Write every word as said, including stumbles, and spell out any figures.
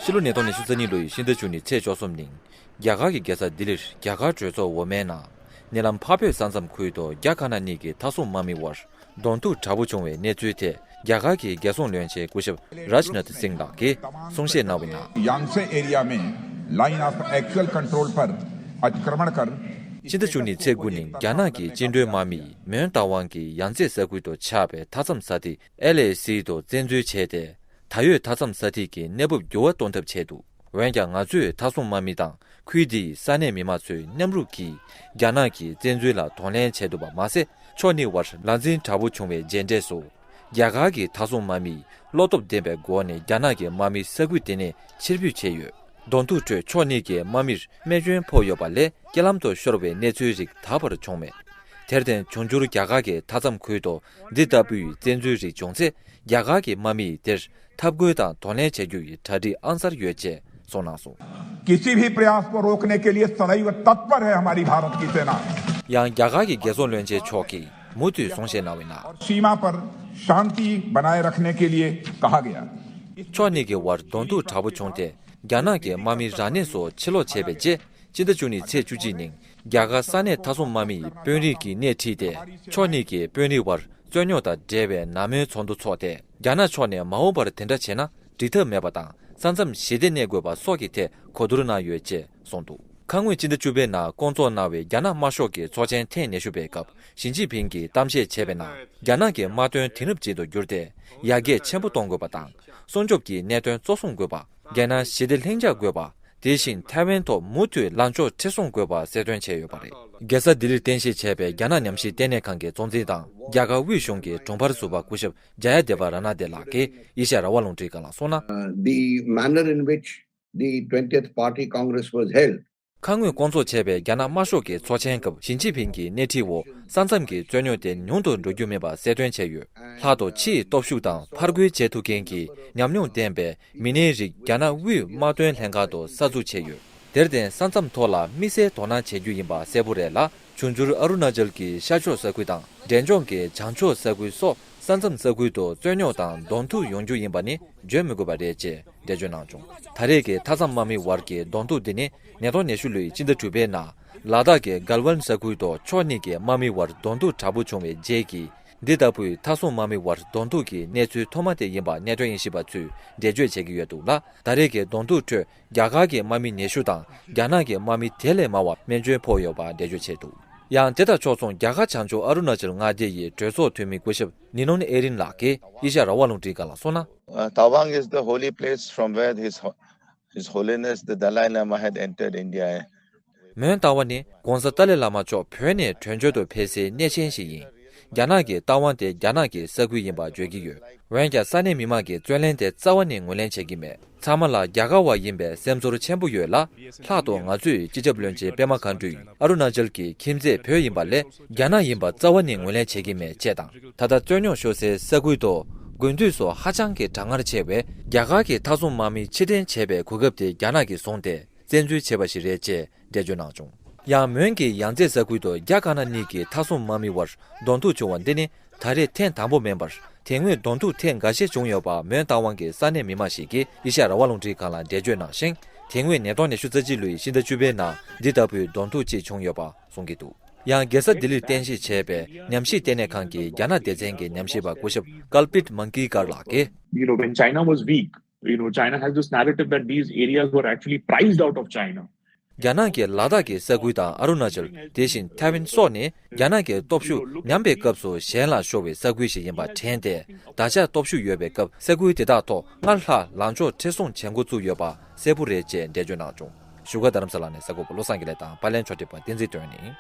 སྤྱི་ལོ་ཉིས་སྟོང་ཉི་ཤུ་རྩ་གཉིས་ལོའི་ཕྱི་ཟླ་བཅུ་གཉིས་ཚེས་བཅུ་གསུམ་ཉིན། རྒྱ་གར་གྱི་རྒྱལ་ས་ལྡི་ལིར་རྒྱ་གར་གྲོས་ཚོགས་འོག་མའི་ནང་། ཉེ་ལམ་འཕགས་བོད་ས་མཚམས་ཁུལ་དུ་རྒྱ་དཀར་ནག་གཉིས་ཀྱི་མཐའ་སྲུང་དམག་མི་དབར་གདོང་ཐུག་དྲག་པོ་བྱུང་བའི་གནས་ཚུལ་ཐད། རྒྱ་གར་གྱི་རྒྱལ་སྲུང་བློན་ཆེན་སྐུ་ཞབས་རཱཇ་ནཱཐ་སིང་ལགས་ཀྱིས་གསུང་བཤད་གནང་བའི་ནང་། Yangtse area में line of actual control पर अतिक्रमण कर ཕྱི་ཟླ་བཅུ་གཉིས་ཚེས་དགུ་ཉིན་རྒྱ་ནག་གི་བཅིངས་འགྲོལ་དམག་མིས་མོན་རྟ་དབང་གི་ཡང་རྩེ་ས་ཁུལ་དུ་ཆགས་པའི་མཐའ་མཚམས་ས་ཐིག་ཨེལ་ཨེ་སི་དུ་བཙན་འཛུལ་བྱས་ཏེ། ད་ཡོད་མཐའ་མཚམས་ས་ཐིག་གི་གནས་བབ་འགྱུར་བ་གཏོང་ཐབས་བྱས་འདུག་འོན་ཀྱང་ང་ཚོས་མཐའ་སྲུང་དམག་མི་དང་ཁུལ་འདིའི་ས་གནས་མི་མང་ཚོས་མཉམ་རུབ་ཀྱིས་རྒྱ་ནག་གི་བཙན་འཛུལ་ལ་གདོང་ལེན་བྱས་འདུག་པ་མ་ཟད། ཕྱོགས་གཉིས་བར་ལག་འཛིང་དྲག་པོ་བྱུང་བའི་རྗེས་འབྲས་སུ། རྒྱ་གར་གྱི་མཐའ་སྲུང་དམག་མིས་བློ་སྟོབས་ལྡན་པའི་སྒོ་ནས་རྒྱ་ནག་གི་དམག་མི་ས་ཁུལ་དེ་ནས་ཕྱིར་འབུད་བྱས་ཡོད། གདོང་ཐུག་ཁྲོད་ཕྱོགས་གཉིས་ཀྱི་དམག་མིར་རྨས་སྐྱོན་ཕོག་ཡོད་པ་ལས། རྐྱེན་ལམ་དུ་ཤོར་བའི་གནས་ཚུལ་རིགས་ད་བར་བྱུང་མེད། དེར་བརྟེན། འབྱུང་འགྱུར་རྒྱ་གར་གྱི་མཐའ་མཚམས་ཁུལ་དུ་འདི་ལྟ་བུའི་བཙན་འཛུལ་རིགས་བྱུང་ཚེ། རྒྱ་གར་གྱི་དམག་མིས་དེར་འཐབ་རྒོལ་དང་གདོང་ལེན་བྱ་རྒྱུ་ཡི་གྲ་སྒྲིག་ཨང་གསར་ཡོད་ཅེས་གསུངས་གནང་སོང་། किसी भी प्रयास को रोकने के लिए सदैव तत्पर है हमारी भारत की सेना। ཡང་རྒྱ་གར་གྱི་རྒྱལ་ཚོགས་བློན་ཆེན་མཆོག་གིས་མུ་མཐུད་གསུང་བཤད་གནང་བའི་ནང་། सीमा पर शांति बनाए रखने के लिए कहा गया। ཕྱོགས་གཉིས་ཀྱི་དབར་གདོང་ཐུག་དྲག་པོ་བྱུང་སྟེ། རྒྱ་ནག་གི་དམག་མི་རང་གནས་སུ་ཕྱིར་ལོག་བྱས་པའི་རྗེས། སྤྱི་ཟླ་བཅུ་གཉིས་ཚེས་བཅུ་གཅིག་ཉིན། རྒྱ་གར་ས་གནས་མཐའ་སྲུང་དམག་མིའི་དཔོན་རིགས་ཀྱིས་སྣེ་ཁྲིད་དེ། ཕྱོགས་གཉིས་ཀྱི་དཔོན་རིགས་དབར་རྩོད་རྙོག་དང་འབྲེལ་བའི་ནང་མོལ་ཚོགས་འདུ་འཚོགས་ཏེ། རྒྱ་ནག་ཕྱོགས་ནས་མ་འོངས་པར་དེ་འདྲ་བྱས་ན་འགྲིག་ཐབས་མེད་པ་དང་། ས་མཚམས་ཞི་བདེ་གནས་དགོས་པ་སོགས་ཀྱི་ཐད་གོ་བསྡུར་གནང་ཡོད་ཅེས་གསུངས་འདུག་ཁ་སྔོན་སྤྱི་ཟླ་བཅུ་པའི་ནང་བསྐོང་ཚོགས་གནང་བའི་རྒྱ་ནག་དམར་ཤོག་གི་ཚོགས་ཆེན་ཐེངས་ཉི་ཤུ་པའི་སྐབས། ཞི་ཅིན་ཕིང་གིས་གཏམ་བཤད་བྱས་པའི་ནང་། རྒྱ་ནག་གི་དམག་དོན་དེང་རབས་ཅན་དུ་བསྒྱུར་ཏེ། ཡར་རྒྱས་ཆེན་པོ་གཏོང་དགོས་པ་དང་། སྲུང་སྐྱོབ་ཀྱི་གནད་དོན་གཙོ་བཟུང་དགོས་པ། རྒྱལ་ནང་ཞི་བདེ་ལྷིང་འཇགས་དགོས་པ། དེ་བཞིན་ཐའེ་ཝན་ཐོག་མུ་མཐུད་ལངས་ཕྱོགས་མཁྲེགས་བཟུང་དགོས་པ་གསལ་སྟོན་བྱས་ཡོད་པ་རེད། རྒྱལ་ས་ལྡི་ལིར་རྟེན་གཞི་བྱས་པའི་རྒྱ་ནག་ཉམས་ཞིབ་ལྟེ་གནས་ཁང་གི་གཙོ་འཛིན་དང་། རྒྱ་གར་དབུས་གཞུང་གི་དྲུང་འཕར་ཟུར་པ་སྐུ་ཞབས་ཇ་ཡ་དེ་བ་ར་ན་དེ་ལགས་ཀྱིས་ཨེ་ཤ་ཡ་རང་དབང་རླུང་འཕྲིན་ཁང་ལ་གསུངས་ན། Uh, the manner in which the twentieth Party Congress was held. ཁ་སྔོན་བསྐོང་ཚོགས་བྱས་པའི་རྒྱ་ནག་དམར་ཤོག་གི་ཚོགས་ཆེན་སྐབས། ཞི་ཅིན་ཕིང་གི་སྣེ་ཁྲིད་འོག་ས་མཚམས་ཀྱི་རྩོད་རྙོག་དེ་ཉུང་དུ་འགྲོ་རྒྱུ་མིན་པ་གསལ་སྟོན་བྱས་ཡོད། ལྷག་ཏུ་ཕྱིའི་སྟོབས་ཤུགས་དང་ཕར་རྒོལ་བྱེད་ཐུབ་མཁན་གྱི་ཉམས་མྱོང་ལྡན་པའི་མི་སྣའི་རིགས་རྒྱ་ནག་དབུས་དམག་དོན་ལྷན་ཁང་དུ་གསར་འཛུགས་བྱས་ཡོད། དེར་བརྟེན། ས་མཚམས་ཐོག་ལ་དམིགས་བསལ་དོ་སྣང་བྱེད་རྒྱུ་ཡིན་པ་གསལ་པོ་རེད་ལ། འབྱུང་འགྱུར་ཨ་རུ་ན་ཅལ་གྱི་ཤར་ཕྱོགས་ས་ཁུལ་དང་། འབྲས་ལྗོངས་ཀྱི་བྱང་ཕྱོགས་ས་ཁུལ་སོགས་ས་མཚམས་ས་ཁུལ་དུ་རྩོད་རྙོག་དང་གདོང་ཐུག་ཡོང་རྒྱུ་ཡིན་པ་ནི་བརྗོད་མི་དགོས་པ་རེད་ཅེས་འགྲེལ་བརྗོད་གནང་བྱུང་། ད་རེས་ཀྱི་མཐའ་མཚམས་དམག་མི་དབར་གྱི་གདོང་ཐུག་འདི་ནི་ཉིས་སྟོང་ཉི་ཤུ་ལོའི་སྤྱི་ཟླ་དྲུག་པའི་ནང་ལ་དྭགས་ཀྱི་གལ་ཝན་ས་ཁུལ་དུ་ཕྱོགས་གཉིས་ཀྱི་དམག་མི་དབར་གདོང་ཐུག་དྲག་པོ་བྱུང་བའི་རྗེས་ཀྱི། འདི་ལྟ་བུའི་མཐའ་སྲུང་དམག་མི་དབར་གདོང་ཐུག་གི་གནས་ཚུལ་ཐོག་མ་དེ་ཡིན་པ་གནད་དོན་དབྱེ་ཞིབ་པ་ཚོས་འགྲེལ་བརྗོད་བྱེད་ཀྱི་ཡོད་འདུག་ལ། ད་རེས་ཀྱི་གདོང་ཐུག་ཁྲོད། རྒྱ་གར་གྱི་དམག་མི་ཉི་ཤུ་དང་རྒྱ་ནག་གི་དམག་མི་དེ་ལས་མང་བ་རྨས་སྐྱོན་ཕོག་ཡོད་པ་འགྲེལ་བརྗོད་བྱས་འདུག་ཡང་དེ་དང་ཕྱོགས་མཚུངས། རྒྱ་གར་བྱང་ཕྱོགས་ཨ་རུ་ན་ཅལ་མངའ་སྡེ་ཡི་གྲོས་ཚོགས་འཐུས་མི་སྐུ་ཞབས་ནི་ནོན་ཨེ་རིན་ལགས་ཀྱིས་ཨེ་ཤ་ཡ་རང་དབང་རླུང་འཕྲིན་ཁང་ལ་གསུངས་ན། Uh, Tawang is the holy place from where His Ho- His Holiness the Dalai Lama had entered India. མོན་རྟ་དབང་ནི་༧གོང་ས་ཏཱ་ལའི་བླ་མ་མཆོག་བོད་ནས་བྲོས་བྱོལ་དུ་ཕེབས་སའི་གནས་ཆེན་ཞིག་ཡིན། རྒྱ་ནག་གི་རྟ་དབང་དེ་རྒྱ་ནག་གི་ས་ཁུལ་ཡིན་པ་བརྗོད་ཀྱི་ཡོད། འོན་ཀྱང་། ས་གནས་མི་མང་གིས་རྩོད་གླེང་དེ་རྩ་བ་ནས་ངོས་ལེན་བྱེད་ཀྱི་མེད། ཚང་མ་ལ་རྒྱ་གར་བ་ཡིན་པའི་སེམས་ཚོར་ཆེན་པོ་ཡོད་ལ། ལྷག་ཏུ་ང་ཚོས་སྤྱི་ཁྱབ་བློན་ཆེན་པད་མ་མཁའ་འགྲོས་ཨ་རུ་ན་ཅལ་གྱི་ཁྱིམ་མཚེས་བོད་ཡིན་པ་ལས་རྒྱ་ནག་ཡིན་པ་རྩ་བ་ནས་ངོས་ལེན་བྱེད་ཀྱི་མེད་ཅེས་དང་། ད་ལྟ་རྩོད་རྙོག་ཤོར་སའི་ས་ཁུལ་དུ་དགུན་དུས་སུ་ཧ་ཅང་གི་གྲང་ངར་ཆེ་བས། རྒྱ་གར་གྱི་མཐའ་སྲུང་དམག་མི་ཕྱིར་འཐེན་བྱས་པའི་གོ་སྐབས་དེ་རྒྱ་ནག་གིས་བཟུང་སྟེ། བཙན་འཛུལ་བྱས་པ་ཞིག་རེད་ཅེས་འགྲེལ་བརྗོད་གནང་བྱུང་། ཡང་། མོན་གྱི་ཡང་རྩེ་ས་ཁུལ་དུ་རྒྱ་དཀར་ནག་གཉིས་ཀྱི་མཐའ་སྲུང་དམག་མི་དབར་གདོང་ཐུག་བྱུང་བ་འདི་ནི་ད་རེས་ཐེངས་དང་པོ་མིན་པར། དེ་སྔོན་གདོང་ཐུག་ཐེངས་འགའ་ཤས་བྱུང་ཡོད་པ་མོན་རྟ་དབང་གི་ས་གནས་མི་མང་ཞིག་གིས་ཨེ་ཤ་ཡ་རང་དབང་རླུང་འཕྲིན་ཁང་ལ་འགྲེལ་བརྗོད་གནང་ཞིང་། དེ་སྔོན་ཉིས་སྟོང་ཉི་ཤུ་རྩ་གཅིག་ལོའི་ཕྱི་ཟླ་བཅུ་པའི་ནང་འདི་ལྟ་བུའི་གདོང་ཐུག་ཅིག་བྱུང་ཡོད་པ་གསུང་གི་འདུག་ཡང་། རྒྱལ་ས་ལྡི་ལིར་རྟེན་གཞི་བྱས་པའི་ཉམས་ཞིབ་ལྟེ་གནས་ཁང་གི་རྒྱ་ནག་སྡེ་ཚན་གྱི་ཉམས་ཞིབ་པ་སྐུ་ཞབས་ཀལ་པིད་མང་ཀི་ཀར་ལགས་ཀྱིས། You know, when China was weak, you know, China has this narrative that these areas were actually prized out of China. རྒྱ་ནག་གིས་ལ་དྭགས་ཀྱི་ས་ཁུལ་དང་ཨ་རུ་ན་ཅལ། དེ་བཞིན་ཐའེ་ཝན་སོགས་ནི་རྒྱ་ནག་གི་སྟོབས་ཤུགས་ཉམས་པའི་སྐབས་སུ་ཞན་ལ་ཤོར་བའི་ས་ཁུལ་ཞིག་ཡིན་པ་དྲན་ཏེ། ད་ཆ་སྟོབས་ཤུགས་ཡོད་པའི་སྐབས་ས་ཁུལ་དེ་དག་ཐོག་སྔར་ལྷག་ལངས་ཕྱོགས་མཁྲེགས་བཟུང་བྱེད་འགོ་བཙུགས་ཡོད་པ་གསལ་པོ་རེད་ཅེས་འགྲེལ་བརྗོད་གནང་བྱུང་། བཞུགས་སྒར་རྡ་རམ་ས་ལ་ནས་གསར་འགོད་པ་བློ་བཟང་དགེ་ལེགས་དང་པར་ལེན་ཕྱོགས་སྒྲིག་པ་བསྟན་འཛིན་དོན་ཡིན།